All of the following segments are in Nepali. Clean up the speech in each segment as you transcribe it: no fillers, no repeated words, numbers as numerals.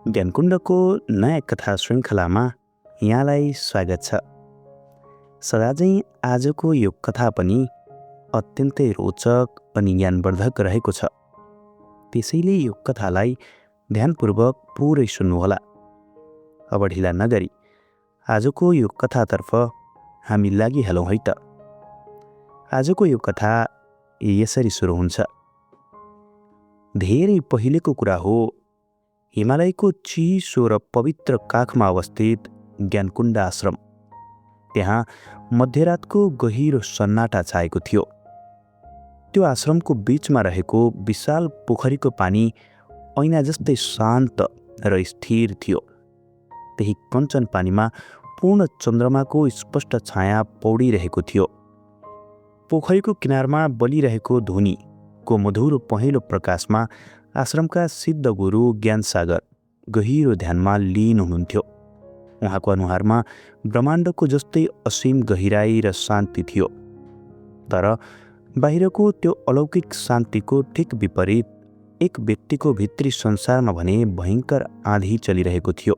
ज्ञानकुण्डको नयाँ कथा श्रृङ्खलामा यहाँलाई स्वागत छ। सदाझैँ आजको यो कथा पनि अत्यन्तै रोचक अनि ज्ञानवर्धक रहेको छ। त्यसैले यो कथालाई ध्यानपूर्वक पुरै सुन्नुहोला। अब ढिला नगरी आजको यो कथातर्फ हामी लागिहालौँ है त। आजको यो कथा यसरी सुरु हुन्छ। धेरै पहिलेको कुरा हो। हिमालयको चिसो र पवित्र काखमा अवस्थित ज्ञानकुण्ड आश्रम। त्यहाँ मध्यरातको गहिरो सन्नाटा छाएको थियो। त्यो आश्रमको बीचमा रहेको विशाल पोखरीको पानी ऐना जस्तै शान्त र स्थिर थियो। त्यही कञ्चन पानीमा पूर्ण चन्द्रमाको स्पष्ट छाया पौडिरहेको थियो। पोखरीको किनारमा बलिरहेको धुनीको मधुरो पहेँलो प्रकाशमा आश्रमका सिद्ध गुरु ज्ञानसागर गहिरो ध्यानमा लीन हुनुहुन्थ्यो। उहाँको अनुहारमा ब्रह्माण्डको जस्तै असीम गहिराई र शान्ति थियो। तर बाहिरको त्यो अलौकिक शान्तिको ठिक विपरीत एक व्यक्तिको भित्री संसारमा भने भयङ्कर आँधी चलिरहेको थियो।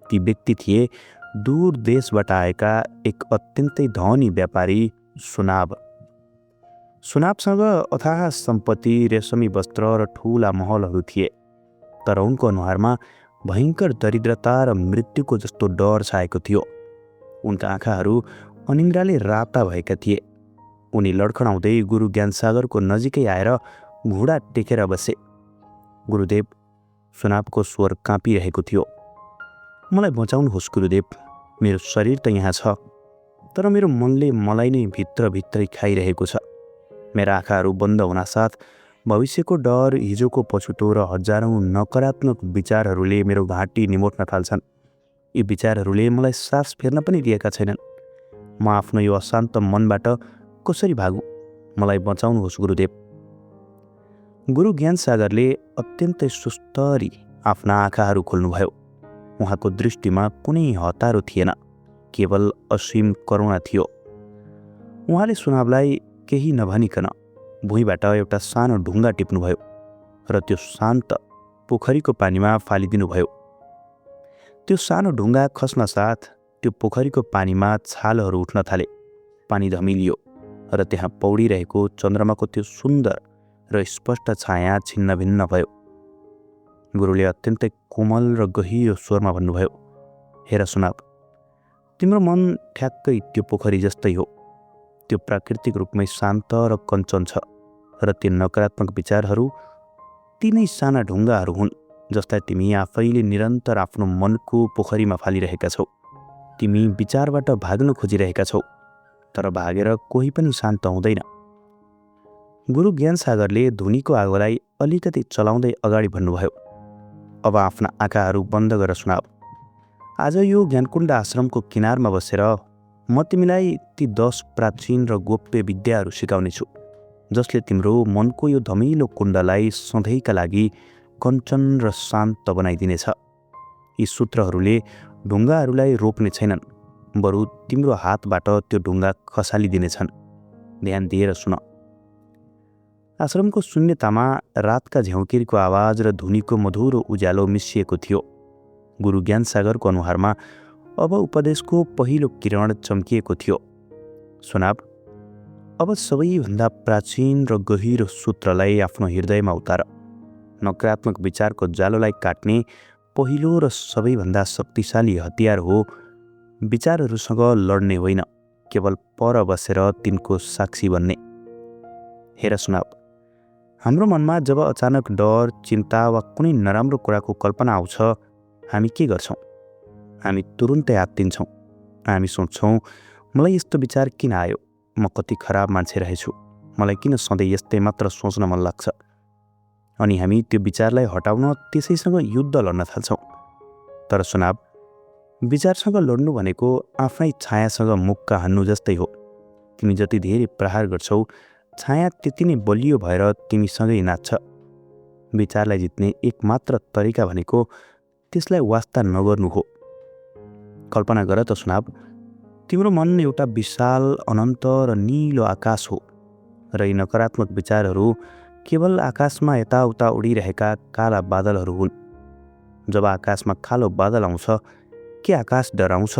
ती व्यक्ति थिए दूर देशबाट आएका एक अत्यन्तै धनी व्यापारी सुनाब। सुनाबसँग अथाह सम्पत्ति, रेशमी वस्त्र र ठूला महलहरू थिए। तर उनको अनुहारमा भयङ्कर दरिद्रता र मृत्युको जस्तो डर छाएको थियो। उनका आँखाहरू अनिन्द्राले राता भएका थिए। उनी लडखडाउँदै गुरु ज्ञानसागरको नजिकै आएर घुँडा टेकेर बसे। गुरुदेव, सुनाबको स्वर काँपिरहेको थियो। मलाई बचाउनुहोस् गुरुदेव, मेरो शरीर त यहाँ छ, तर मेरो मनले मलाई नै भित्रभित्रै खाइरहेको छ। मेरा आँखाहरू बन्द हुनासाथ भविष्यको डर, हिजोको पछुतो र हजारौँ नकारात्मक विचारहरूले मेरो घाँटी निमोट्न थाल्छन्। यी विचारहरूले मलाई सास फेर्न पनि दिएका छैनन्। म आफ्नो यो अशान्त मनबाट कसरी भागुँ? मलाई बचाउनुहोस् गुरुदेव। गुरु ज्ञानसागरले अत्यन्तै सुस्तरी आफ्ना आँखाहरू खोल्नुभयो। उहाँको दृष्टिमा कुनै हतारो थिएन, केवल असीम करुणा थियो। उहाँले सुनाबलाई केही नभनिकन भुइँबाट एउटा सानो ढुङ्गा टिप्नुभयो र त्यो शान्त पोखरीको पानीमा फालिदिनुभयो। त्यो सानो ढुङ्गा खस्न साथ त्यो पोखरीको पानीमा छालहरू उठ्न थाले। पानी धमिलियो र त्यहाँ पौडिरहेको चन्द्रमाको त्यो सुन्दर र स्पष्ट छाया छिन्न भिन्न भयो। गुरुले अत्यन्तै कोमल र गहिरो स्वरमा भन्नुभयो, हेर सुनाब, तिम्रो मन ठ्याक्कै त्यो पोखरी जस्तै हो। त्यो प्राकृतिक रूपमै शान्त र कञ्चन छ र ती नकारात्मक विचारहरू तिनै साना ढुङ्गाहरू हुन् जसलाई तिमी आफैले निरन्तर आफ्नो मनको पोखरीमा फालिरहेका छौ। तिमी विचारबाट भाग्न खोजिरहेका छौ, तर भागेर कोही पनि शान्त हुँदैन। गुरु ज्ञानसागरले धुनीको आगोलाई अलिकति चलाउँदै अगाडि भन्नुभयो, अब आफ्ना आँखाहरू बन्द गर सुनाब। आज यो ज्ञानकुण्ड आश्रमको किनारमा बसेर म तिमीलाई ती 10 प्राचीन र गोप्य विद्याहरू सिकाउनेछु, जसले तिम्रो मनको यो धमिलो कुण्डलाई सधैँका लागि कञ्चन र शान्त बनाइदिनेछ। यी सूत्रहरूले ढुङ्गाहरूलाई रोप्ने छैनन्, बरु तिम्रो हातबाट त्यो ढुङ्गा खसालिदिनेछन्। ध्यान दिएर सुन। आश्रमको शून्यतामा रातका झ्याउकिरको आवाज र धुनीको मधुरो उज्यालो मिसिएको थियो। गुरु ज्ञानसागरको अनुहारमा अब उपदेशको पहिलो किरण चम्किएको थियो। सुनाब, अब सबैभन्दा प्राचीन र गहिरो सूत्रलाई आफ्नो हृदयमा उतार। नकारात्मक विचारको जालोलाई काट्ने पहिलो र सबैभन्दा शक्तिशाली हतियार हो विचारहरूसँग लड्ने होइन, केवल पर बसेर तिनको साक्षी बन्ने। हेर सुनाब, हाम्रो मनमा जब अचानक डर, चिन्ता वा कुनै नराम्रो कुराको कल्पना आउँछ, हामी के गर्छौँ? हामी तुरुन्तै आत्तिन्छौँ। हामी सोच्छौँ, मलाई यस्तो विचार किन आयो? म कति खराब मान्छे रहेछु। मलाई किन सधैँ यस्तै मात्र सोच्न मन लाग्छ? अनि हामी त्यो विचारलाई हटाउन त्यसैसँग युद्ध लड्न थाल्छौँ। तर सुनाब, विचारसँग लड्नु भनेको आफ्नै छायासँग मुक्का हान्नु जस्तै हो। तिमी जति धेरै प्रहार गर्छौ, छाया त्यति नै बलियो भएर तिमीसँगै नाच्छ। विचारलाई जित्ने एकमात्र तरिका भनेको त्यसलाई वास्ता नगर्नु हो। कल्पना गर त सुनाब, तिम्रो मन एउटा विशाल, अनन्त र नीलो आकाश हो र यी नकारात्मक विचारहरू केवल आकाशमा यताउता उडिरहेका काला बादलहरू हुन्। जब आकाशमा कालो बादल आउँछ, के आकाश डराउँछ?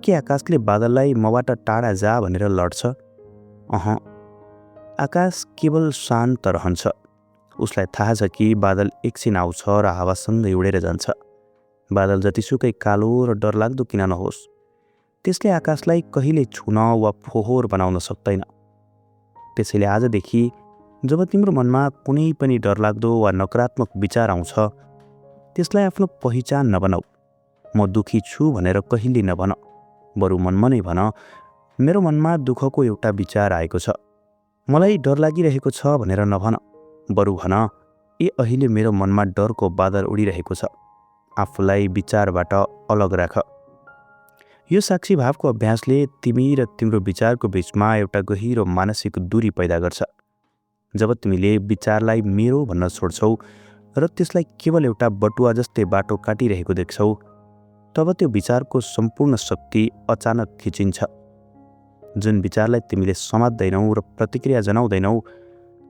के आकाशले बादललाई मबाट टाढा जा भनेर लड्छ? अह, आकाश केवल शान्त रहन्छ। उसलाई थाहा छ कि बादल एकछिन आउँछ र हावासँगै उडेर जान्छ। बादल जतिसुकै कालो र डरलाग्दो किन नहोस्, त्यसले आकाशलाई कहिले छुन वा फोहोर बनाउन सक्दैन। त्यसैले आजदेखि जब तिम्रो मनमा कुनै पनि डरलाग्दो वा नकारात्मक विचार आउँछ, त्यसलाई आफ्नो पहिचान नबनाऊ। म दुखी छु भनेर कहिले नभन, बरु मनमा नै भन, मेरो मनमा दुःखको एउटा विचार आएको छ। मलाई डर लागिरहेको छ भनेर नभन, बरु भन, ए अहिले मेरो मनमा डरको बादल उडिरहेको छ। आफूलाई विचारबाट अलग राख। यो साक्षी भावको अभ्यासले तिमी र तिम्रो विचारको बीचमा एउटा गहिरो मानसिक दूरी पैदा गर्छ। जब तिमीले विचारलाई मेरो भन्न छोड्छौ र त्यसलाई केवल एउटा बटुवा जस्तै बाटो काटिरहेको देख्छौ, तब त्यो विचारको सम्पूर्ण शक्ति अचानक खिचिन्छ। जुन विचारलाई तिमीले समात्दैनौ र प्रतिक्रिया जनाउँदैनौ,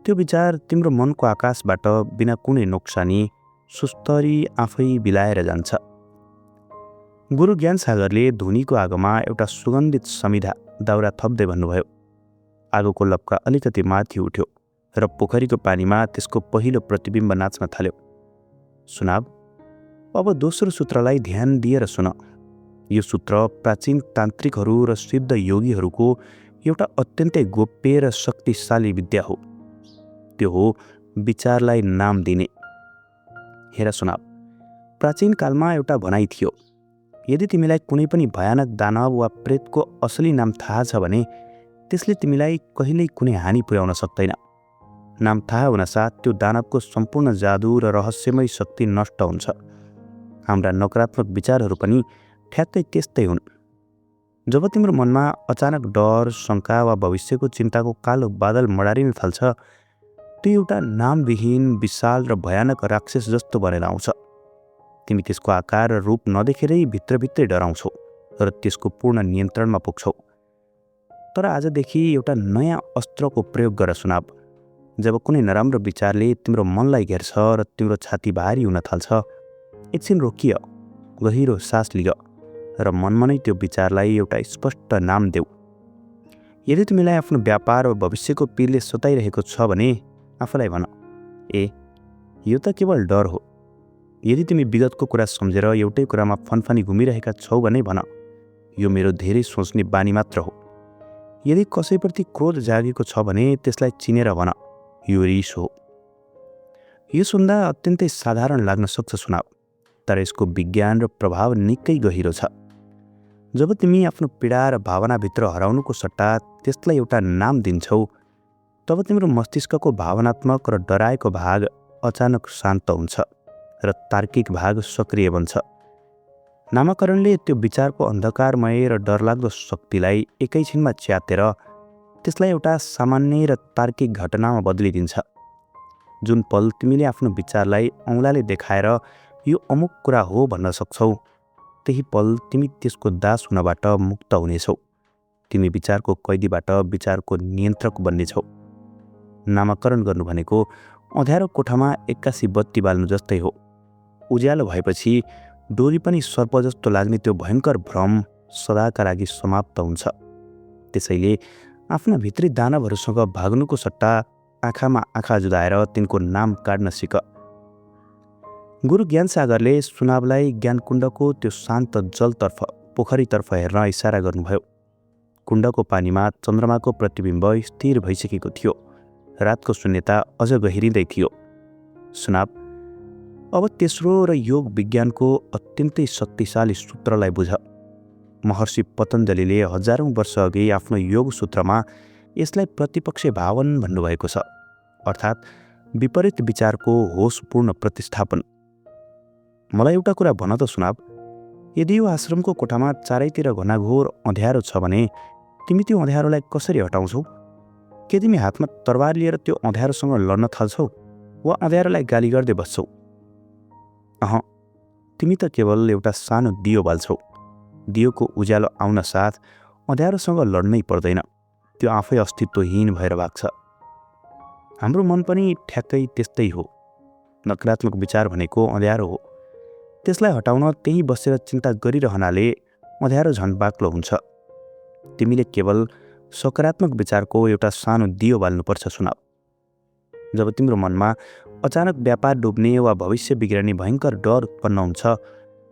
त्यो विचार तिम्रो मनको आकाशबाट बिना कुनै नोक्सानी सुस्तरी आफै बिलाएर जान्छ। गुरु ज्ञान सागरले धुनीको आगोमा एउटा सुगन्धित समिधा दाउरा थप्दै भन्नुभयो। आगोको लपका अलिकति माथि उठ्यो र पोखरीको पानीमा त्यसको पहिलो प्रतिबिम्ब नाच्न थाल्यो। सुनाब, अब दोस्रो सूत्रलाई ध्यान दिएर सुन। यो सूत्र प्राचीन तान्त्रिकहरू र सिद्ध योगीहरूको एउटा अत्यन्तै गोप्य र शक्तिशाली विद्या हो। त्यो हो विचारलाई नाम दिने। हेर सुनाब, प्राचीन कालमा एउटा भनाइ थियो, यदि तिमीलाई कुनै पनि भयानक दानव वा प्रेतको असली नाम थाहा छ भने त्यसले तिमीलाई कहिल्यै कुनै हानि पुर्याउन सक्दैन। नाम थाहा हुनसाथ त्यो दानवको सम्पूर्ण जादु र रहस्यमय शक्ति नष्ट हुन्छ। हाम्रा नकारात्मक विचारहरू पनि ठ्याक्कै त्यस्तै हुन्। जब तिम्रो मनमा अचानक डर, शङ्का वा भविष्यको चिन्ताको कालो बादल मडारिन थाल्छ, त्यो एउटा नामविहीन विशाल र भयानक राक्षस जस्तो बनेर आउँछ। तिमी त्यसको आकार र रूप नदेखेरै भित्रभित्रै डराउँछौ र त्यसको पूर्ण नियन्त्रणमा पुग्छौ। तर आजदेखि एउटा नयाँ अस्त्रको प्रयोग गर सुनाब। जब कुनै नराम्रो विचारले तिम्रो मनलाई घेर्छ र तिम्रो छाती भारी हुन थाल्छ, एकछिन रोकिय, गहिरो सास लिय र मनमा नै त्यो विचारलाई एउटा स्पष्ट नाम देऊ। यदि तिमीलाई आफ्नो व्यापार वा भविष्यको पीरले सताइरहेको छ भने आफूलाई भन, ए यो त केवल डर हो। यदि तिमी विगतको कुरा सम्झेर एउटै कुरामा फनफनी घुमिरहेका छौ भने भन, यो मेरो धेरै सोच्ने बानी मात्र हो। यदि कसैप्रति क्रोध जागेको छ भने त्यसलाई चिनेर भन, यो रिस हो। यो सुन्दा अत्यन्तै साधारण लाग्न सक्छ सुनाब, तर यसको विज्ञान र प्रभाव निकै गहिरो छ। जब तिमी आफ्नो पीडा र भावनाभित्र हराउनुको सट्टा त्यसलाई एउटा नाम दिन्छौ, तब तिम्रो मस्तिष्कको भावनात्मक र डराएको भाग अचानक शान्त हुन्छ र तार्किक भाग सक्रिय बन्छ। नामकरणले त्यो विचारको अन्धकारमय र डरलाग्दो शक्तिलाई एकैछिनमा च्यातेर त्यसलाई एउटा सामान्य र तार्किक घटनामा बदलिदिन्छ। जुन पल तिमीले आफ्नो विचारलाई औँलाले देखाएर यो अमुक कुरा हो भन्न सक्छौ, त्यही पल तिमी त्यसको दास हुनबाट मुक्त हुनेछौ। तिमी विचारको कैदीबाट विचारको नियन्त्रक बन्नेछौ। नामकरण गर्नु भनेको अँध्यारो कोठामा एक्कासी बत्ती बाल्नु जस्तै हो। उज्यालो भएपछि डोरी पनि सर्प जस्तो लाग्ने त्यो भयङ्कर भ्रम सदाका लागि समाप्त हुन्छ। त्यसैले आफ्ना भित्री दानवहरूसँग भाग्नुको सट्टा आँखामा आँखा जुदाएर तिनको नाम काट्न सिक। गुरु ज्ञान सागरले सुनाबलाई ज्ञानकुण्डको त्यो शान्त जलतर्फ, पोखरीतर्फ हेर्न इसारा गर्नुभयो। कुण्डको पानीमा चन्द्रमाको प्रतिबिम्ब स्थिर भइसकेको थियो। रातको शून्यता अझ गहिरिँदै थियो। सुनाब, अब तेस्रो र योग विज्ञानको अत्यन्तै शक्तिशाली सूत्रलाई बुझ। महर्षि पतञ्जलिले हजारौं वर्ष अघि आफ्नो योग सूत्रमा यसलाई प्रतिपक्ष भावन भन्नुभएको छ, अर्थात् विपरीत विचारको होसपूर्ण प्रतिस्थापन। मलाई एउटा कुरा भन त सुनाब, यदि यो आश्रमको कोठामा चारैतिर घनाघोर अँध्यारो छ भने तिमी त्यो अँध्यारोलाई कसरी हटाउँछौ? के तिमी हातमा तरबार लिएर त्यो अँध्यारोसँग लड्न थाल्छौ वा अँध्यारोलाई गाली गर्दै बस्छौ? अह, तिमी त केवल एउटा सानो दियो बाल्छौ। दियोको उज्यालो आउन साथ अँध्यारोसँग लड्नै पर्दैन, त्यो आफै अस्तित्वहीन भएर भाग्छ। हाम्रो मन पनि ठ्याक्कै त्यस्तै हो। नकारात्मक विचार भनेको अँध्यारो हो। त्यसलाई हटाउन त्यही बसेर चिन्ता गरिरहनाले अँध्यारो झन् बाक्लो हुन्छ। तिमीले केवल सकारात्मक विचारको एउटा सानो दियो बाल्नुपर्छ। सुनाऊ, जब तिम्रो मनमा अचानक व्यापार डुब्ने वा भविष्य बिग्रने भयङ्कर डर उत्पन्न हुन्छ,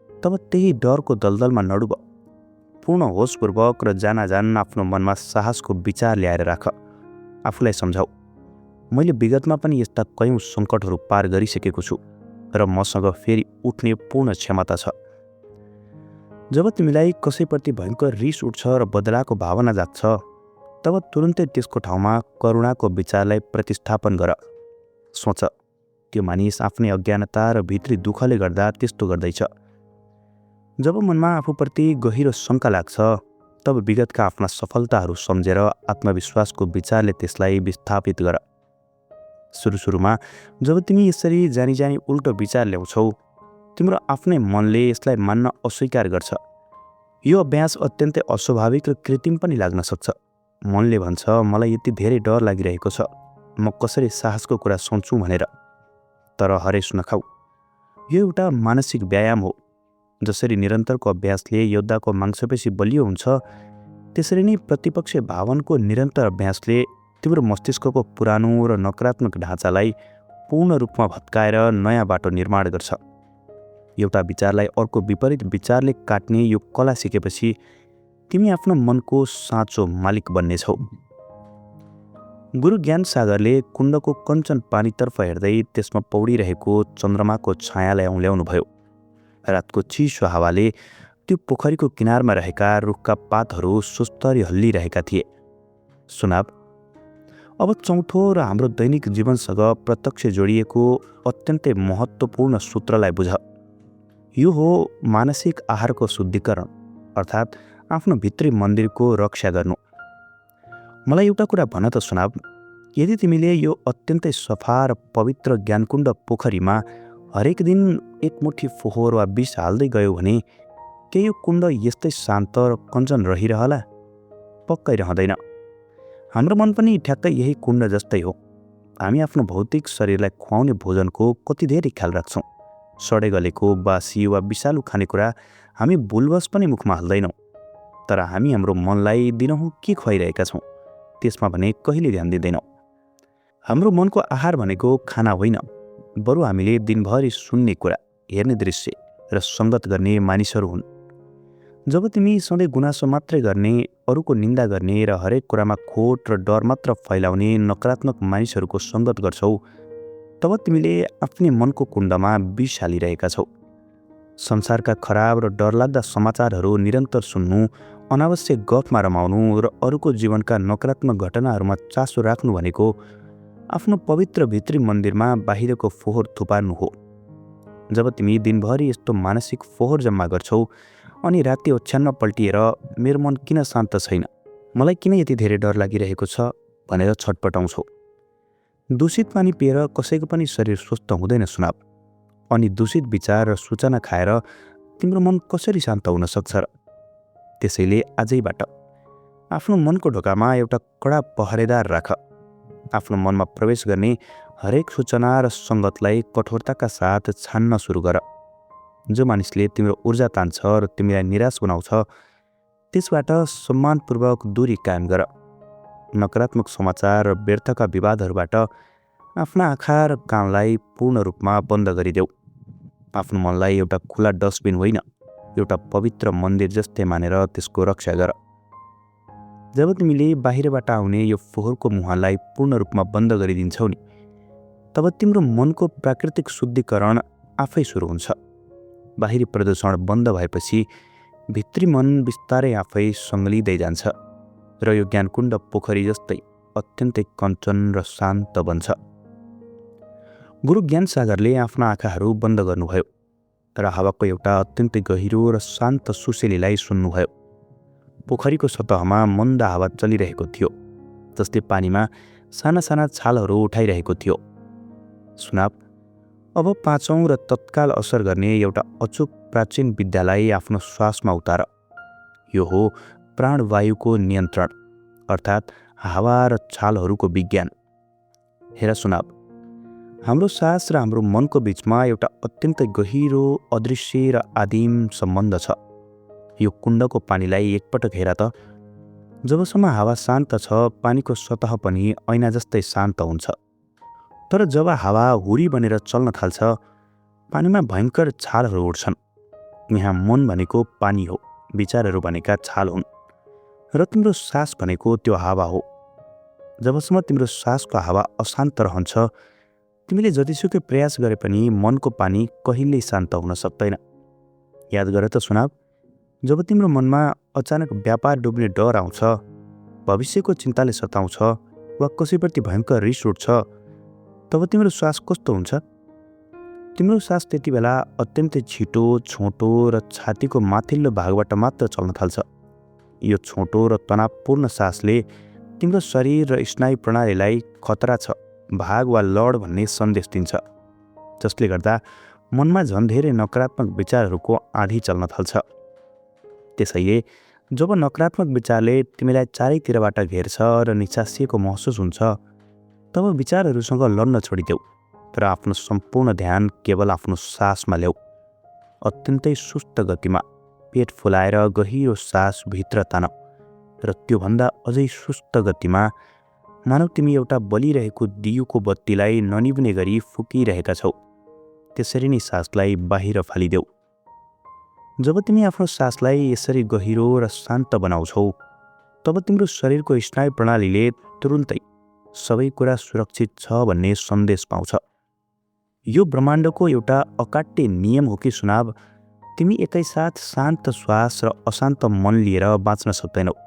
तब त्यही डरको दलदलमा नडुब। पूर्ण होसपूर्वक र जानाजान आफ्नो मनमा साहसको विचार ल्याएर राख। आफूलाई सम्झाऊ, मैले विगतमा पनि यस्ता कयौँ सङ्कटहरू पार गरिसकेको छु र मसँग फेरि उठ्ने पूर्ण क्षमता छ। जब तिमीलाई कसैप्रति भयङ्कर रिस उठ्छ र बदलाको भावना जाग्छ, तब तुरुन्तै त्यसको ठाउँमा करुणाको विचारलाई प्रतिस्थापन गर। सोच, त्यो मानिस आफ्नै अज्ञानता र भित्री दुःखले गर्दा त्यस्तो गर्दैछ। जब मनमा आफूप्रति गहिरो शङ्का लाग्छ, तब विगतका आफ्ना सफलताहरू सम्झेर आत्मविश्वासको विचारले त्यसलाई विस्थापित गर। सुरुमा जब तिमी यसरी जानी जानी उल्टो विचार ल्याउँछौ, तिम्रो आफ्नै मनले यसलाई मान्न अस्वीकार गर्छ। यो अभ्यास अत्यन्तै अस्वाभाविक र कृत्रिम पनि लाग्न सक्छ। मनले भन्छ, मलाई यति धेरै डर लागिरहेको छ, म कसरी साहसको कुरा सोच्छु भनेर। तर हरेस नखाऊ, यो एउटा मानसिक व्यायाम हो। जसरी निरन्तरको अभ्यासले योद्धाको मांसपेशी बलियो हुन्छ, त्यसरी नै प्रतिपक्ष भावनको निरन्तर अभ्यासले तिम्रो मस्तिष्कको पुरानो र नकारात्मक ढाँचालाई पूर्ण रूपमा भत्काएर नयाँ बाटो निर्माण गर्छ। एउटा विचारलाई अर्को विपरीत विचारले काट्ने यो कला सिकेपछि तिमी आफ्नो मनको साँचो मालिक बन्नेछौ। गुरु ज्ञान सागरले कुण्डको कञ्चन पानीतर्फ हेर्दै त्यसमा पौडिरहेको चन्द्रमाको छायालाई औँल्याउनुभयो। रातको चिसो हावाले त्यो पोखरीको किनारमा रहेका रुखका पातहरू सुस्तरी हल्लिरहेका थिए। सुनाब, अब चौथो र हाम्रो दैनिक जीवनसँग प्रत्यक्ष जोडिएको अत्यन्तै महत्त्वपूर्ण सूत्रलाई बुझ। यो हो मानसिक आहारको शुद्धिकरण, अर्थात् आफ्नो भित्री मन्दिरको रक्षा गर्नु। मलाई एउटा कुरा भन त सुनाब, यदि तिमीले यो अत्यन्तै सफा र पवित्र ज्ञानकुण्ड पोखरीमा हरेक दिन एक मुठी फोहोर वा विष हाल्दै गयो भने के यो कुण्ड यस्तै शान्त र कञ्चन रहिरहला? पक्कै रहँदैन। हाम्रो मन पनि ठ्याक्कै यही कुण्ड जस्तै हो। हामी आफ्नो भौतिक शरीरलाई खुवाउने भोजनको कति धेरै ख्याल राख्छौँ। सडे गलेको, बासी वा विषालु खानेकुरा हामी भुलवश पनि मुखमा हाल्दैनौँ। तर हामी हाम्रो मनलाई दिनहुँ के खुवाइरहेका छौँ त्यसमा भने कहिले ध्यान दिँदैनौँ। हाम्रो मनको आहार भनेको खाना होइन, बरु हामीले दिनभरि सुन्ने कुरा, हेर्ने दृश्य र सङ्गत गर्ने मानिसहरू हुन्। जब तिमी सधैँ गुनासो मात्रै गर्ने, अरूको निन्दा गर्ने र हरेक कुरामा खोट र डर मात्र फैलाउने नकारात्मक मानिसहरूको सङ्गत गर्छौ, तब तिमीले आफ्नै मनको कुण्डमा विष हालिरहेका छौ। संसारका खराब र डरलाग्दा समाचारहरू निरन्तर सुन्नु, अनावश्यक गफमा रमाउनु र अरूको जीवनका नकारात्मक घटनाहरूमा चासो राख्नु भनेको आफ्नो पवित्र भित्री मन्दिरमा बाहिरको फोहोर थुपार्नु हो। जब तिमी दिनभरि यस्तो मानसिक फोहोर जम्मा गर्छौ अनि राति ओछ्यानमा पल्टिएर मेरो मन किन शान्त छैन, मलाई किन यति धेरै डर लागिरहेको छ भनेर छटपटाउँछौ। दूषित पानी पिएर कसैको पनि शरीर स्वस्थ हुँदैन सुनाब। अनि दूषित विचार र सूचना खाएर तिम्रो मन कसरी शान्त हुन सक्छ र? त्यसैले आजैबाट आफ्नो मनको ढोकामा एउटा कडा पहरेदार राख। आफ्नो मनमा प्रवेश गर्ने हरेक सूचना र सङ्गतलाई कठोरताका साथ छान्न सुरु गर। जो मानिसले तिम्रो ऊर्जा तान्छ र तिमीलाई निराश बनाउँछ, त्यसबाट सम्मानपूर्वक दूरी कायम गर। नकारात्मक समाचार र व्यर्थका विवादहरूबाट आफ्ना आँखा र कानलाई पूर्ण रूपमा बन्द गरिदेऊ। आफ्नो मनलाई एउटा खुला डस्टबिन होइन, एउटा पवित्र मन्दिर जस्तै मानेर त्यसको रक्षा गर। जब तिमीले बाहिरबाट आउने यो फोहोरको मुहानलाई पूर्ण रूपमा बन्द गरिदिन्छौ नि, तब तिम्रो मनको प्राकृतिक शुद्धिकरण आफै सुरु हुन्छ। बाहिरी प्रदूषण बन्द भएपछि भित्री मन बिस्तारै आफै सङ्गलिँदै जान्छ र यो ज्ञानकुण्ड पोखरी जस्तै अत्यन्तै कञ्चन र शान्त बन्छ। गुरु ज्ञान सागरले आफ्ना आँखाहरू बन्द गर्नुभयो र हावाको एउटा अत्यन्तै गहिरो र शान्त सुसेलीलाई सुन्नुभयो। पोखरीको सतहमा मन्द हावा चलिरहेको थियो, जसले पानीमा साना साना छालहरू उठाइरहेको थियो। सुनाब, अब पाँचौँ र तत्काल असर गर्ने एउटा अचूक प्राचीन विद्यालाई आफ्नो श्वासमा उतार। यो हो प्राणवायुको नियन्त्रण, अर्थात् हावा र छालहरूको विज्ञान। हेर सुनाब, हाम्रो सास र हाम्रो मनको बीचमा एउटा अत्यन्तै गहिरो, अदृश्य र आदिम सम्बन्ध छ। यो कुण्डको पानीलाई एकपटक हेर त। जबसम्म हावा शान्त छ, पानीको सतह पनि ऐना जस्तै शान्त हुन्छ। तर जब हावा हुरी बनेर चल्न थाल्छ, पानीमा भयङ्कर छालहरू उड्छन्। यहाँ मन भनेको पानी हो, विचारहरू भनेका छाल हुन्, र तिम्रो सास भनेको त्यो हावा हो। जबसम्म तिम्रो सासको हावा अशान्त रहन्छ, तिमीले जतिसुकै प्रयास गरे पनि मनको पानी कहिल्यै शान्त हुन सक्दैन। याद गर त सुनाव, जब तिम्रो मनमा अचानक व्यापार डुब्ने डर आउँछ, भविष्यको चिन्ताले सताउँछ, वा कसैप्रति भयङ्कर रिस उठ्छ, तब तिम्रो श्वास कस्तो हुन्छ? तिम्रो सास त्यति बेला अत्यन्तै छिटो, छोटो र छातीको माथिल्लो भागबाट मात्र चल्न थाल्छ। यो छोटो र तनावपूर्ण सासले तिम्रो शरीर र स्नायु प्रणालीलाई खतरा छ, भाग वा लड भन्ने सन्देश दिन्छ, जसले गर्दा मनमा झन् धेरै नकारात्मक विचारहरूको आँधी चल्न थाल्छ। त्यसैले जब नकारात्मक विचारले तिमीलाई चारैतिरबाट घेर्छ र निचासिएको महसुस हुन्छ, तब विचारहरूसँग लड्न छोडिदेऊ, तर आफ्नो सम्पूर्ण ध्यान केवल आफ्नो सासमा ल्याऊ। अत्यन्तै सुस्त गतिमा पेट फुलाएर गहिरो सास भित्र तान, र त्योभन्दा अझै सुस्त गतिमा मानव तिमी एउटा बलिरहेको दियोको बत्तीलाई ननिभ्ने गरी फुकिरहेका छौ, त्यसरी नै सासलाई बाहिर फालिदेऊ। जब तिमी आफ्नो सासलाई यसरी गहिरो र शान्त बनाउँछौ, तब तिम्रो शरीरको स्नायु प्रणालीले तुरुन्तै सबै कुरा सुरक्षित छ भन्ने सन्देश पाउँछ। यो ब्रह्माण्डको एउटा अकाट्य नियम हो कि सुनाव, तिमी एकैसाथ शान्त श्वास र अशान्त मन लिएर बाँच्न सक्दैनौ।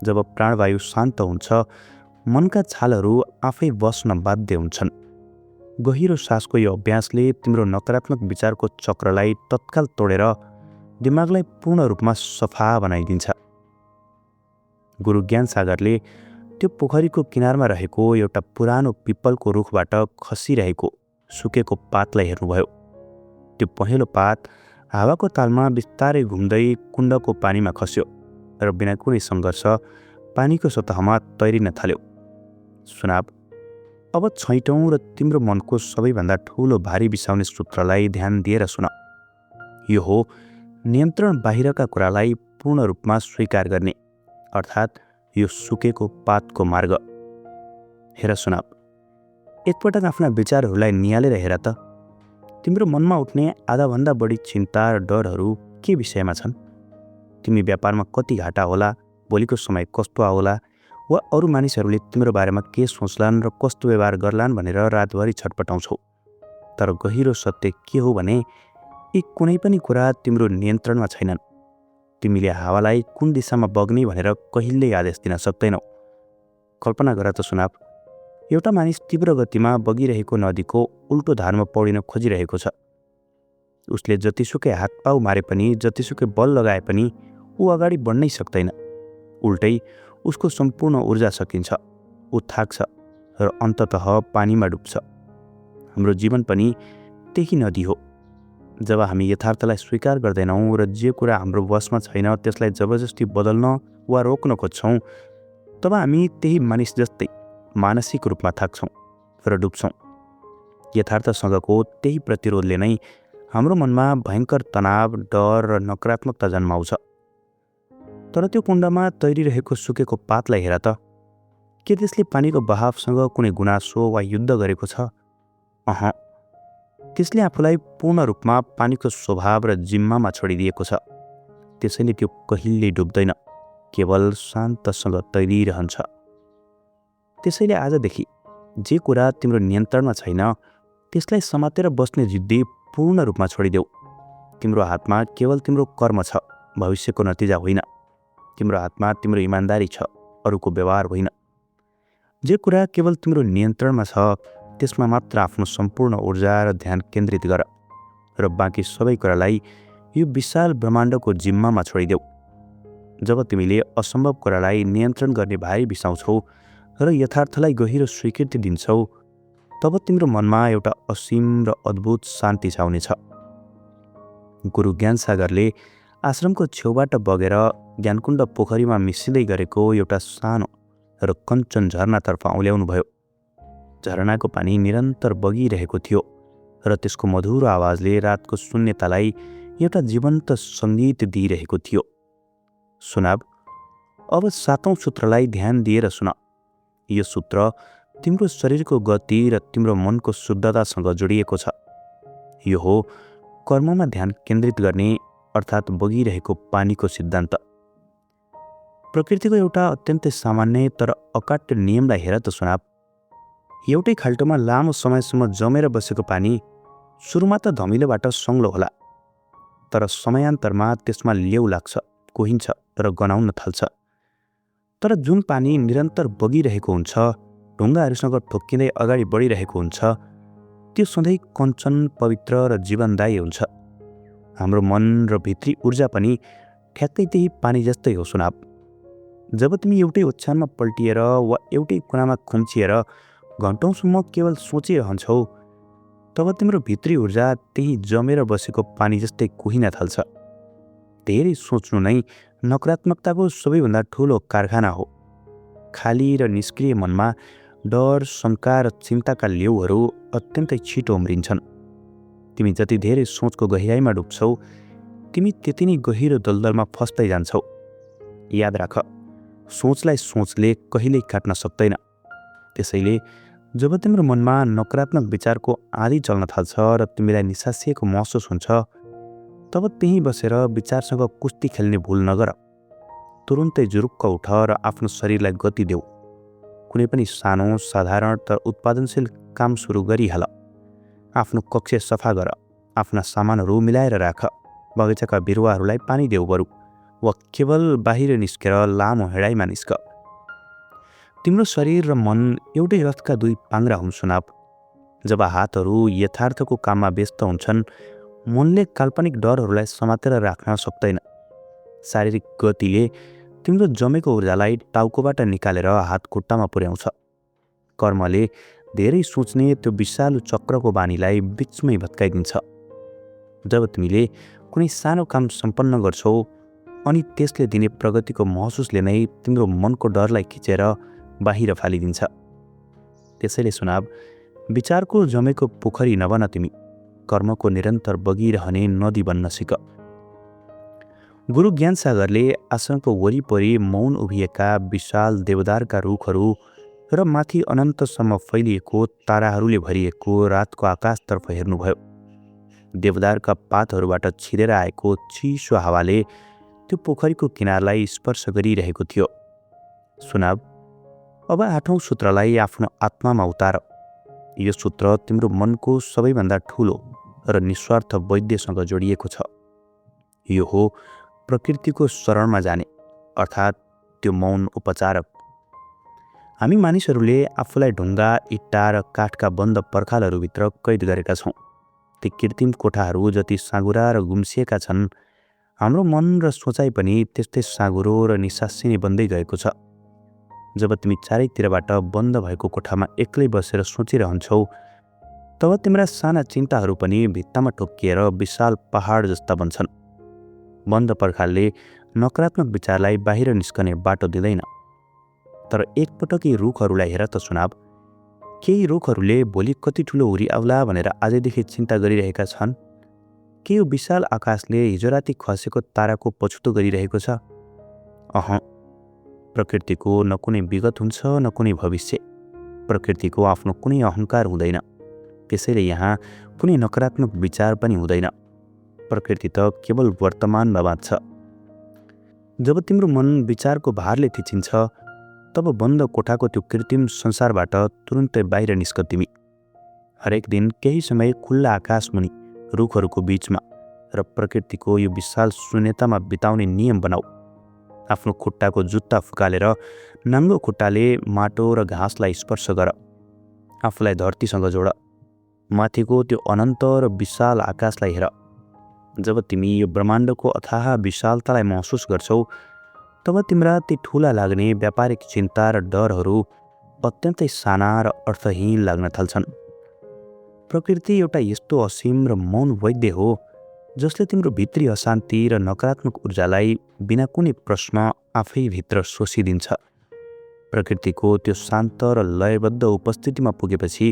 जब प्राणवायु शान्त हुन्छ, मनका छालहरू आफै बस्न बाध्य हुन्छन्। गहिरो सासको यो अभ्यासले तिम्रो नकारात्मक विचारको चक्रलाई तत्काल तोडेर दिमागलाई पूर्ण रूपमा सफा बनाइदिन्छ। गुरु ज्ञान सागरले त्यो पोखरीको किनारमा रहेको एउटा पुरानो पिप्पलको रुखबाट खसिरहेको सुकेको पातलाई हेर्नुभयो। त्यो पहेँलो पात हावाको तालमा बिस्तारै घुम्दै कुण्डको पानीमा खस्यो र बिना कुनै सङ्घर्ष पानीको सतहमा तैरिन थाल्यो। सुनाव, अब छैटौँ र तिम्रो मनको सबैभन्दा ठुलो भारी बिसाउने सूत्रलाई ध्यान दिएर सुन। यो हो नियन्त्रण बाहिरका कुरालाई पूर्ण रूपमा स्वीकार गर्ने, अर्थात् यो सुकेको पातको मार्ग। हेर सुनाव, एकपटक आफ्ना विचारहरूलाई निहालेर हेर त। तिम्रो मनमा उठ्ने आधाभन्दा बढी चिन्ता र डरहरू के विषयमा छन्? तिमी व्यापारमा कति घाटा होला, भोलिको समय कस्तो आउला, वा अरू मानिसहरूले तिम्रो बारेमा के सोच्लान् र कस्तो व्यवहार गर्लान् भनेर रातभरि छटपटाउँछौ। तर गहिरो सत्य के हो भने यी कुनै पनि कुरा तिम्रो नियन्त्रणमा छैनन्। तिमीले हावालाई कुन दिशामा बग्ने भनेर कहिल्यै आदेश दिन सक्दैनौ। कल्पना गर त सुनाव, एउटा मानिस तीव्र गतिमा बगिरहेको नदीको उल्टो धारमा पौडिन खोजिरहेको छ। उसले जतिसुकै हातपाउ मारे पनि, जतिसुकै बल लगाए पनि ऊ अगाडि बढ्नै सक्दैन। उल्टै उसको सम्पूर्ण ऊर्जा सकिन्छ, ऊ थाक्छ र अन्ततः पानीमा डुब्छ। हाम्रो जीवन पनि त्यही नदी हो। जब हामी यथार्थलाई स्वीकार गर्दैनौँ र जे कुरा हाम्रो वशमा छैन त्यसलाई जबरजस्ती बदल्न वा रोक्न खोज्छौँ, तब हामी त्यही मानिस जस्तै मानसिक रूपमा थाक्छौँ र डुब्छौँ। यथार्थसँगको त्यही प्रतिरोधले नै हाम्रो मनमा भयङ्कर तनाव, डर र नकारात्मकता जन्माउँछ। तर त्यो कुण्डमा तैरिरहेको सुकेको पातलाई हेर त। के त्यसले पानीको बहावसँग कुनै गुनासो वा युद्ध गरेको छ? त्यसले आफूलाई पूर्ण रूपमा पानीको स्वभाव र जिम्मामा छोडिदिएको छ। त्यसैले त्यो कहिल्यै डुब्दैन, केवल शान्तसँग तैरिरहन्छ। त्यसैले आजदेखि जे कुरा तिम्रो नियन्त्रणमा छैन त्यसलाई समातेर बस्ने जिद्दी पूर्ण रूपमा छोडिदेऊ। तिम्रो हातमा केवल तिम्रो कर्म छ, भविष्यको नतिजा होइन। तिम्रो हातमा तिम्रो इमान्दारी छ, अरूको व्यवहार होइन। जे कुरा केवल तिम्रो नियन्त्रणमा छ त्यसमा मात्र आफ्नो सम्पूर्ण ऊर्जा र ध्यान केन्द्रित गर, र बाँकी सबै कुरालाई यो विशाल ब्रह्माण्डको जिम्मामा छोडिदेऊ। जब तिमीले असम्भव कुरालाई नियन्त्रण गर्ने भारी बिसाउँछौ र यथार्थलाई गहिरो स्वीकृति दिन्छौ, तब तिम्रो मनमा एउटा असीम र अद्भुत शान्ति छाउनेछ। गुरु ज्ञान सागरले आश्रमको छेउबाट बगेर ज्ञानकुण्ड पोखरीमा मिसिँदै गरेको एउटा सानो र कञ्चन झरनातर्फ औल्याउनु भयो। झरनाको पानी निरन्तर बगिरहेको थियो र त्यसको मधुरो आवाजले रातको शून्यतालाई एउटा जीवन्त सङ्गीत दिइरहेको थियो। सुनाब, अब 7औं सूत्रलाई ध्यान दिएर सुन। यो सूत्र तिम्रो शरीरको गति र तिम्रो मनको शुद्धतासँग जोडिएको छ। यो हो कर्ममा ध्यान केन्द्रित गर्ने अर्थात् बगिरहेको पानीको सिद्धान्त। प्रकृतिको एउटा अत्यन्तै सामान्य तर अकाट्य नियमलाई हेर त सुनाब। एउटै खाल्टोमा लामो समयसम्म जमेर बसेको पानी सुरुमा त धमिलोबाट सङ्लो होला, तर समयान्तरमा त्यसमा लेउ लाग्छ, कोहिन्छ र गनाउन थाल्छ। तर जुन पानी निरन्तर बगिरहेको हुन्छ, ढुङ्गाहरूसँग ठोक्किँदै अगाडि बढिरहेको हुन्छ, त्यो सधैँ कञ्चन, पवित्र र जीवनदायी हुन्छ। हाम्रो मन र भित्री ऊर्जा पनि ठ्याक्कै त्यही पानी जस्तै हो सुनाब। जब तिमी एउटै ओछ्यानमा पल्टिएर वा एउटै कुनामा खुम्चिएर घन्टौँसम्म केवल सोचिरहन्छौ, तब तिम्रो भित्री ऊर्जा त्यही जमेर बसेको पानी जस्तै कुहिन थाल्छ। धेरै सोच्नु नै नकारात्मकताको सबैभन्दा ठुलो कारखाना हो। खाली र निष्क्रिय मनमा डर, शङ्का र चिन्ताका लेउहरू अत्यन्तै छिटो उम्रिन्छन्। तिमी जति धेरै सोचको गहिराइमा डुब्छौ, तिमी त्यति नै गहिरो दलदलमा फस्दै जान्छौ। याद राख, सोचलाई सोचले कहिल्यै काट्न सक्दैन। त्यसैले जब तिम्रो मनमा नकारात्मक विचारको आँधी चल्न थाल्छ र तिमीलाई निसासिएको महसुस हुन्छ, तब त्यहीँ बसेर विचारसँग कुस्ती खेल्ने भुल नगर। तुरुन्तै जुरुक्क उठ र आफ्नो शरीरलाई गति देऊ। कुनै पनि सानो, साधारण तर उत्पादनशील काम सुरु गरिहाल। आफ्नो कक्ष सफा गर, आफ्ना सामानहरू मिलाएर राख, बगैँचाका बिरुवाहरूलाई पानी देऊ बरु, वा केवल बाहिर निस्केर लामो हिँडाइमा निस्क। तिम्रो शरीर र मन एउटै रथका दुई पाङ्ग्रा हुन् सुनाब। जब हातहरू यथार्थको काममा व्यस्त हुन्छन्, मनले काल्पनिक डरहरूलाई समातेर राख्न सक्दैन। शारीरिक गतिले तिम्रो जमेको ऊर्जालाई टाउकोबाट निकालेर हात खुट्टामा पुर्याउँछ। कर्मले धेरै सोच्ने त्यो विषालु चक्रको बानीलाई बिचमै भत्काइदिन्छ। जब तिमीले कुनै सानो काम सम्पन्न गर्छौ अनि त्यसले दिने प्रगतिको महसुसले नै तिम्रो मनको डरलाई खिचेर बाहिर फालिदिन्छ। त्यसैले सुनाब, विचारको जमेको पोखरी नबन तिमी, कर्मको निरन्तर बगिरहने नदी बन्न सिक। गुरु ज्ञानसागरले आश्रमको वरिपरि मौन उभिएका विशाल देवदारका रुखहरू र माथि अनन्तसम्म फैलिएको ताराहरूले भरिएको रातको आकाशतर्फ हेर्नुभयो। देवदारका पातहरूबाट छिरेर आएको चिसो हावाले त्यो पोखरीको किनारलाई स्पर्श गरिरहेको थियो। सुनाब, अब 8औं सूत्रलाई आफ्नो आत्मामा उतार। यो सूत्र तिम्रो मनको सबैभन्दा ठुलो र निस्वार्थ वैद्यसँग जोडिएको छ। यो हो प्रकृतिको शरणमा जाने, अर्थात् त्यो मौन उपचारक। हामी मानिसहरूले आफूलाई ढुङ्गा, इट्टा र काठका बन्द पर्खालहरूभित्र कैद गरेका छौँ। ती कृत्रिम कोठाहरू जति साँघुरा र गुम्सिएका छन्, हाम्रो मन र सोचाइ पनि त्यस्तै साँघुरो र निसासिने बन्दै गएको छ। जब तिमी चारैतिरबाट बन्द भएको कोठामा एक्लै बसेर सोचिरहन्छौ, तब तिम्रा साना चिन्ताहरू पनि भित्तामा ठोक्किएर विशाल पहाड जस्ता बन्छन्। बन्द पर्खालले नकारात्मक विचारलाई बाहिर निस्कने बाटो दिँदैन। तर एकपटक यी रुखहरूलाई हेर त सुनाब। केही रुखहरूले भोलि कति ठुलो हुरी आउला भनेर आजैदेखि चिन्ता गरिरहेका छन्। के यो विशाल आकाशले हिजो राति खसेको ताराको पछुतो गरिरहेको छ? प्रकृतिको न कुनै विगत हुन्छ न कुनै भविष्य। प्रकृतिको आफ्नो कुनै अहङ्कार हुँदैन। त्यसैले यहाँ कुनै नकारात्मक विचार पनि हुँदैन। प्रकृति त केवल वर्तमानमा बाँच्छ। जब तिम्रो मन विचारको भारले थिचिन्छ, तब बन्द कोठाको त्यो कृत्रिम संसारबाट तुरुन्तै बाहिर निस्क तिमी। हरेक दिन केही समय खुल्ला आकाश मुनि, रुखहरूको बीचमा र प्रकृतिको यो विशाल शून्यतामा बिताउने नियम बनाऊ। आफ्नो खुट्टाको जुत्ता फुकालेर नाङ्गो खुट्टाले माटो र घाँसलाई स्पर्श गर। आफूलाई धरतीसँग जोड। माथिको त्यो अनन्त र विशाल आकाशलाई हेर। जब तिमी यो ब्रह्माण्डको अथाह विशालतालाई महसुस गर्छौ, तब तिम्रा ती ठुला लाग्ने व्यापारिक चिन्ता र डरहरू अत्यन्तै साना र अर्थहीन लाग्न थाल्छन्। प्रकृति एउटा यस्तो असीम र मौन वैद्य हो जसले तिम्रो भित्री अशान्ति र नकारात्मक ऊर्जालाई बिना कुनै प्रश्न आफै भित्र सोसिदिन्छ। प्रकृतिको त्यो शान्त र लयबद्ध उपस्थितिमा पुगेपछि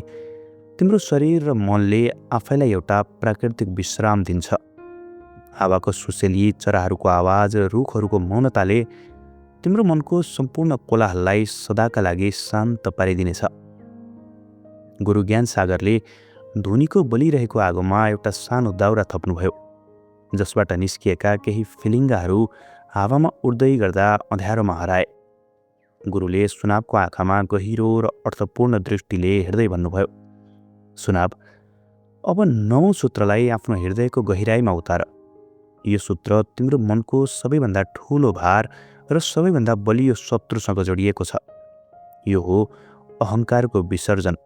तिम्रो शरीर र मनले आफैलाई एउटा प्राकृतिक विश्राम दिन्छ। हावाको सुसेली, चराहरूको आवाज र रुखहरूको मौनताले तिम्रो मनको सम्पूर्ण कोलाहललाई सदाका लागि शान्त पारिदिनेछ। गुरु ज्ञान सागरले धुनीको बलिरहेको आगोमा एउटा सानो दाउरा थप्नुभयो, जसबाट निस्किएका केही फिलिङ्गाहरू हावामा उड्दै गर्दा अँध्यारोमा हराए। गुरुले सुनावको आँखामा गहिरो र अर्थपूर्ण दृष्टिले हेर्दै भन्नुभयो, सुनाव, अब 9औं सूत्रलाई आफ्नो हृदयको गहिराईमा उतार। यो सूत्र तिम्रो मनको सबैभन्दा ठूलो भार र सबैभन्दा बलियो शत्रुसँग जोडिएको छ। यो हो अहङ्कारको विसर्जन,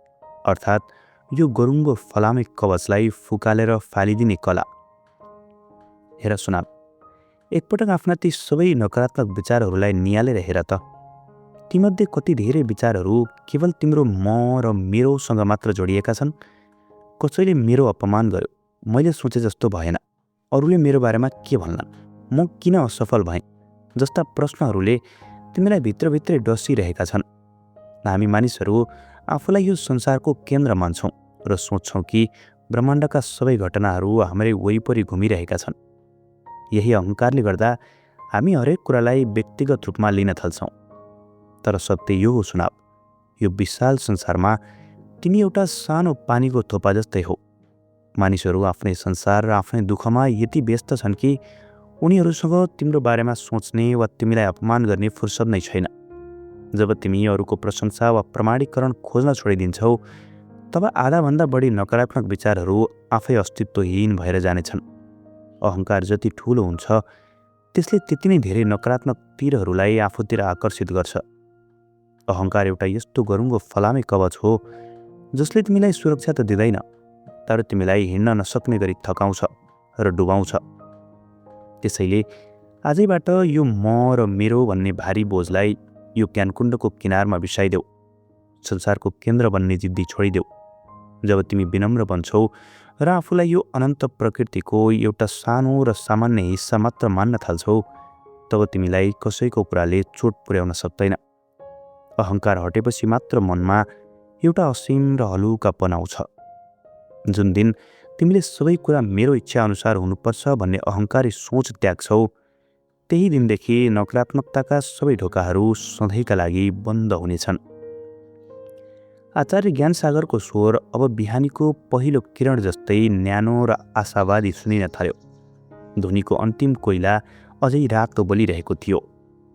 अर्थात् यो गरुङ्गो फलामे कवचलाई फुकालेर फालिदिने कला। हेर सुनाव, एकपटक आफ्ना ती सबै नकारात्मक विचारहरूलाई नियालेर हेर त। तीमध्ये कति धेरै विचारहरू केवल तिम्रो म र मेरोसँग मात्र जोडिएका छन्। कसैले मेरो अपमान गर्यो, मैले सोचे जस्तो भएन, अरूले मेरो बारेमा के भन्लान्, म किन असफल भएँ जस्ता प्रश्नहरूले तिमीलाई भित्रभित्रै डसिरहेका छन्। हामी मानिसहरू आफूलाई यो संसारको केन्द्र मान्छौँ र सोच्छौँ कि ब्रह्माण्डका सबै घटनाहरू हाम्रै वरिपरि घुमिरहेका छन्। यही अहङ्कारले गर्दा हामी हरेक कुरालाई व्यक्तिगत रूपमा लिन थाल्छौँ। तर सत्य यो हो सुनाव, यो विशाल संसारमा तिमी एउटा सानो पानीको थोपा जस्तै हो। मानिसहरू आफ्नै संसार र आफ्नै दुःखमा यति व्यस्त छन् कि उनीहरूसँग तिम्रो बारेमा सोच्ने वा तिमीलाई अपमान गर्ने फुर्सद नै छैन। जब तिमी अरूको प्रशंसा वा प्रमाणीकरण खोज्न छोडिदिन्छौ, तब आधाभन्दा बढी नकारात्मक विचारहरू आफै अस्तित्वहीन भएर जानेछन्। अहङ्कार जति ठूलो हुन्छ, त्यसले त्यति नै धेरै नकारात्मक तीरहरूलाई आफूतिर आकर्षित गर्छ। अहङ्कार एउटा यस्तो गरुङ्गो फलामे कवच हो जसले तिमीलाई सुरक्षा त दिँदैन, तर तिमीलाई हिँड्न नसक्ने गरी थकाउँछ र डुबाउँछ। त्यसैले आजैबाट यो म र मेरो भन्ने भारी बोझलाई यो ज्ञानकुण्डको किनारमा बिसाइदेऊ। संसारको केन्द्र बन्ने जिद्दी छोडिदेऊ। जब तिमी विनम्र बन्छौ र आफूलाई यो अनन्त प्रकृतिको एउटा सानो र सामान्य हिस्सा मात्र मान्न थाल्छौ, तब तिमीलाई कसैको कुराले चोट पुर्याउन सक्दैन। अहङ्कार हटेपछि मात्र मनमा एउटा असीम र हलुकापन आउँछ। जुन दिन तिमीले सबै कुरा मेरो इच्छा अनुसार हुनुपर्छ भन्ने अहङ्कारी सोच त्याग्छौ, त्यही दिनदेखि नकारात्मकताका सबै ढोकाहरू सधैँका लागि बन्द हुनेछन्। आचार्य ज्ञानसागरको स्वर अब बिहानीको पहिलो किरण जस्तै न्यानो र आशावादी सुनिन थाल्यो। धुनीको अन्तिम कोइला अझै रातो बलिरहेको थियो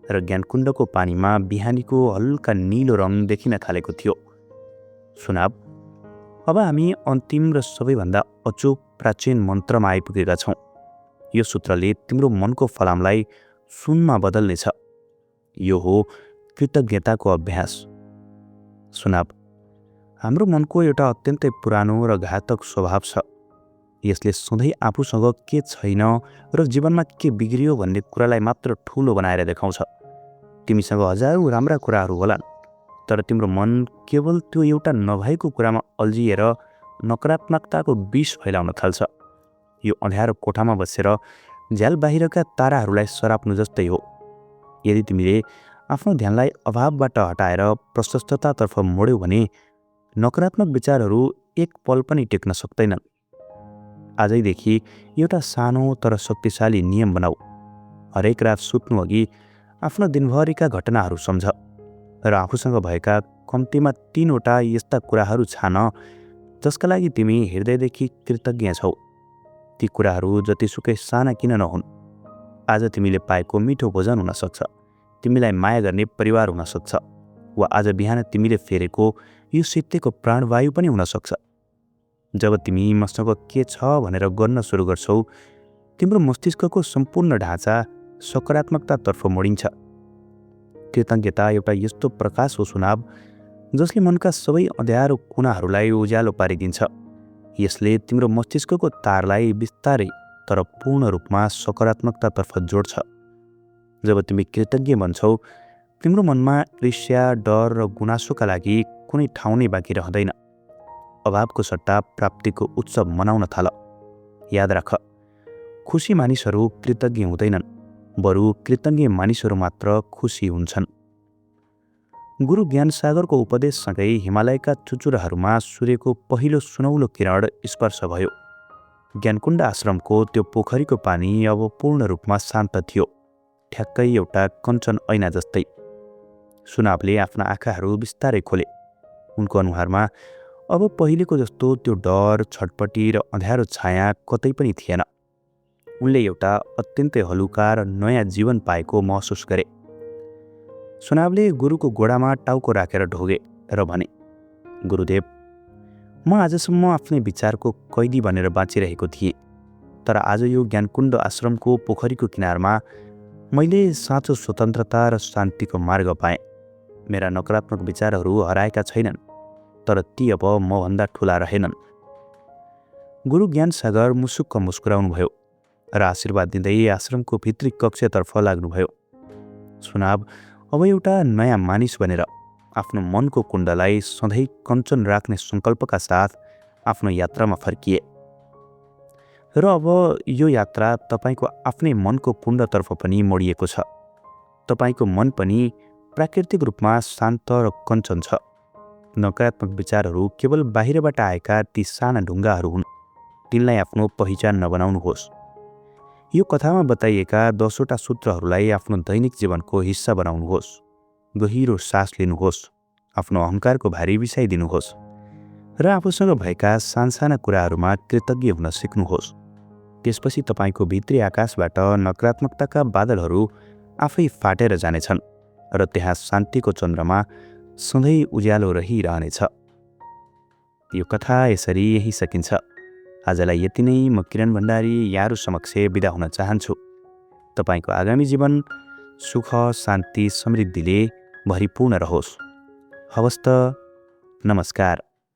र ज्ञानकुण्डको पानीमा बिहानीको हल्का नीलो रङ देखिन थालेको थियो। सुनाव, अब हामी अन्तिम र सबैभन्दा अचूक प्राचीन मन्त्रमा आइपुगेका छौँ। यो सूत्रले तिम्रो मनको फलामलाई सुनमा बदल्नेछ। यो हो कृतज्ञताको अभ्यास। सुनाव, हाम्रो मनको एउटा अत्यन्तै पुरानो र घातक स्वभाव छ। यसले सधैँ आफूसँग के छैन र जीवनमा के बिग्रियो भन्ने कुरालाई मात्र ठूलो बनाएर देखाउँछ। तिमीसँग हजारौँ राम्रा कुराहरू होलान्, तर तिम्रो मन केवल त्यो एउटा नभएको कुरामा अल्झिएर नकारात्मकताको विष फैलाउन थाल्छ। यो अँध्यारो कोठामा बसेर झ्याल बाहिरका ताराहरूलाई सराप्नु जस्तै हो। यदि तिमीले आफ्नो ध्यानलाई अभावबाट हटाएर प्रशस्ततातर्फ मोड्यौ भने नकारात्मक विचारहरू एक पल पनि टेक्न सक्दैनन्। आजैदेखि एउटा सानो तर शक्तिशाली नियम बनाऊ। हरेक रात सुत्नु अघि आफ्नो दिनभरिका घटनाहरू सम्झ र आफूसँग भएका कम्तीमा 3वटा यस्ता कुराहरू छान जसका लागि तिमी हृदयदेखि कृतज्ञ छौ। ती कुराहरू जतिसुकै साना किन नहुन्। आज तिमीले पाएको मिठो भोजन हुन सक्छ, तिमीलाई माया गर्ने परिवार हुन सक्छ, वा आज बिहान तिमीले फेरेको यो शीतको प्राणवायु पनि हुन सक्छ। जब तिमी मसँग के छ भनेर गर्न सुरु गर्छौ, तिम्रो मस्तिष्कको सम्पूर्ण ढाँचा सकारात्मकतातर्फ मोडिन्छ। कृतज्ञता एउटा यस्तो प्रकाश हो सुनाव, जसले मनका सबै अँध्यारो कुनाहरूलाई उज्यालो पारिदिन्छ। यसले तिम्रो मस्तिष्कको तारलाई बिस्तारै तर पूर्ण रूपमा सकारात्मकतातर्फ जोड्छ। जब तिमी कृतज्ञ बन्छौ, तिम्रो मनमा ईर्ष्या, डर र गुनासोका लागि कुनै ठाउँ नै बाँकी रहँदैन। अभावको सट्टा प्राप्तिको उत्सव मनाउन थाल। याद राख, खुसी मानिसहरू कृतज्ञ हुँदैनन्, बरु कृतज्ञ मानिसहरू मात्र खुसी हुन्छन्। गुरु ज्ञानसागरको उपदेशसँगै हिमालयका चुचुराहरूमा सूर्यको पहिलो सुनौलो किरण स्पर्श भयो। ज्ञानकुण्ड आश्रमको त्यो पोखरीको पानी अब पूर्ण रूपमा शान्त थियो, ठ्याक्कै एउटा कञ्चन ऐना जस्तै। सुनावले आफ्ना आँखाहरू बिस्तारै खोले। उनको अनुहारमा अब पहिलेको जस्तो त्यो डर, छटपटी र अँध्यारो छाया कतै पनि थिएन। उनले एउटा अत्यन्तै हलुका र नयाँ जीवन पाएको महसुस गरे। सुनावले गुरुको गोडामा टाउको राखेर ढोगे र भने, गुरुदेव, म आजसम्म आफ्नै विचारको कैदी बनेर बाँचिरहेको थिएँ, तर आज यो ज्ञानकुण्ड आश्रमको पोखरीको किनारमा मैले साँचो स्वतन्त्रता र शान्तिको मार्ग पाएँ। मेरा नकारात्मक विचारहरू हराएका छैनन्, तर ती अब मभन्दा ठुला रहेनन्। गुरु ज्ञानसागर मुसुक्क मुस्कुराउनुभयो र आशीर्वाद दिँदै आश्रमको भित्री कक्षतर्फ लाग्नुभयो। सुनाव अब एउटा नयाँ मानिस बनेर आफ्नो मनको कुण्डलाई सधैँ कञ्चन राख्ने सङ्कल्पका साथ आफ्नो यात्रामा फर्किए। र अब यो यात्रा तपाईँको आफ्नै मनको कुण्डतर्फ पनि मोडिएको छ। तपाईँको मन पनि प्राकृतिक रूपमा शान्त र कञ्चन छ। नकारात्मक विचारहरू केवल बाहिरबाट आएका ती साना ढुङ्गाहरू हुन्। तिनलाई आफ्नो पहिचान नबनाउनुहोस्। यो कथामा बताइएका 10वटा सूत्रहरूलाई आफ्नो दैनिक जीवनको हिस्सा बनाउनुहोस्। गहिरो सास लिनुहोस्, आफ्नो अहङ्कारको भारी बिसाइदिनुहोस् र आफूसँग भएका सानसाना कुराहरूमा कृतज्ञ हुन सिक्नुहोस्। त्यसपछि तपाईँको भित्री आकाशबाट नकारात्मकताका बादलहरू आफै फाटेर जानेछन् र त्यहाँ शान्तिको चन्द्रमा सधैँ उज्यालो रहिरहनेछ। यो कथा यसरी यही सकिन्छ। आजलाई यति नै। म किरण भण्डारी यहाँहरू समक्ष बिदा हुन चाहन्छु। तपाईँको आगामी जीवन सुख, शान्ति, समृद्धिले भरिपूर्ण रहोस्। हवस् त, नमस्कार।